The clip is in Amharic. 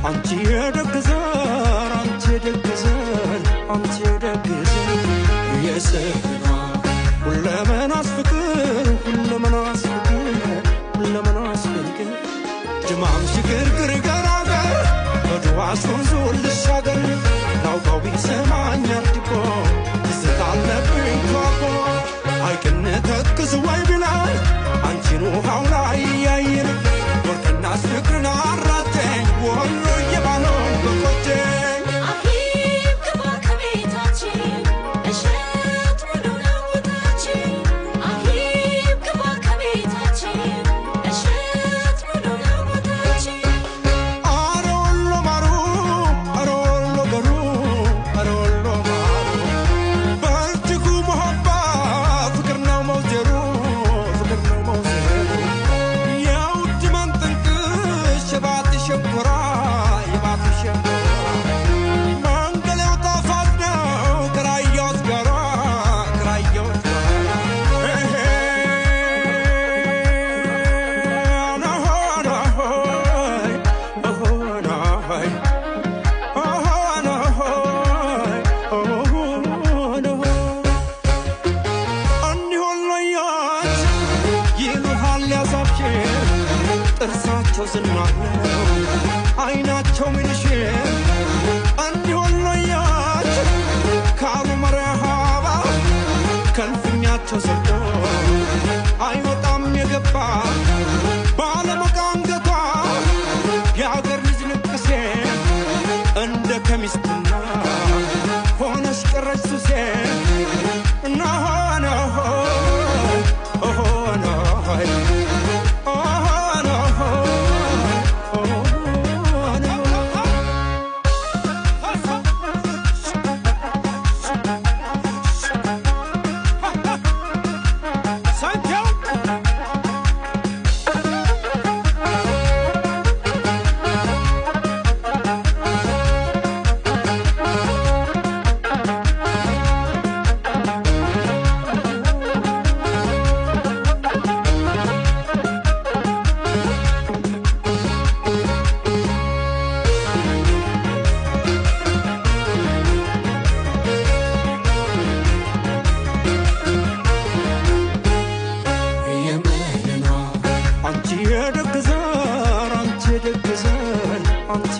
አንቺ የደግ ዘር አንቺ የደግ ዘር አንቺ የደግ ዘር የስፍኗ ሁለመናስ ፍቅር ሁለመናስ ፍቅር ሁለመናስ ፍቅር ድማም ሽግርግር ገራገር በድዋስ ወንዙ ልሻገር ላውጋው ቢሰማኝ አርድቆ ትዝታ አለብኝ ኳኮ ሐይቅን ተክዝ ወይ ብላል አንቺን ውሃው ላይ ያይን ወርቅናስ ፍቅርን አራተኝ ወሎ የባሎን በቆጀኝ አሂም ግባ ከቤታችን እሸት ሙሉ ነው ቦታችን። አሂም ግባ ከቤታችን እሸት ሙሉ ነው ቦታችን። አረ ወሎ ማሩ አረ ወሎ ገሩ አረ ወሎ ማሩ በእጅጉ መሆባ ፍቅር ነው መውዜሩ ፍቅር ነው መውዜሩ የውድ መንጥንቅሽ የባት ሸንኮራ የባት ሸንኮራ መንገሌው ጣፋጭ ነው ከራያዎች ጋራ ከራያዎች ጋራ እሄ ናሆናሆይ ኦሆናሆይ ኦሆናሆይ ኦሆናሆይ እኒህ ወሎዮች ይሉሃል ያዛብሽር ጥርሳቸው ዝናር ነው አይናቸው ምንሽር እኒህ ወሎዮች ካሉ መርሃባ ከልፍኛቸው ዘልቆ አይወጣም የገባ ባለሞቃ አንገቷ የአገር ልጅ ንቅሴ እንደ ከሚስትና ሆነሽ ቀረች ሱሴ ናሆናሆይ ኦሆናሆይ ኦሆናሆይ ኦሆናሆይ የመለኗ አንቺ የደግ ዘር አንቺ የደግ ዘር አንቺ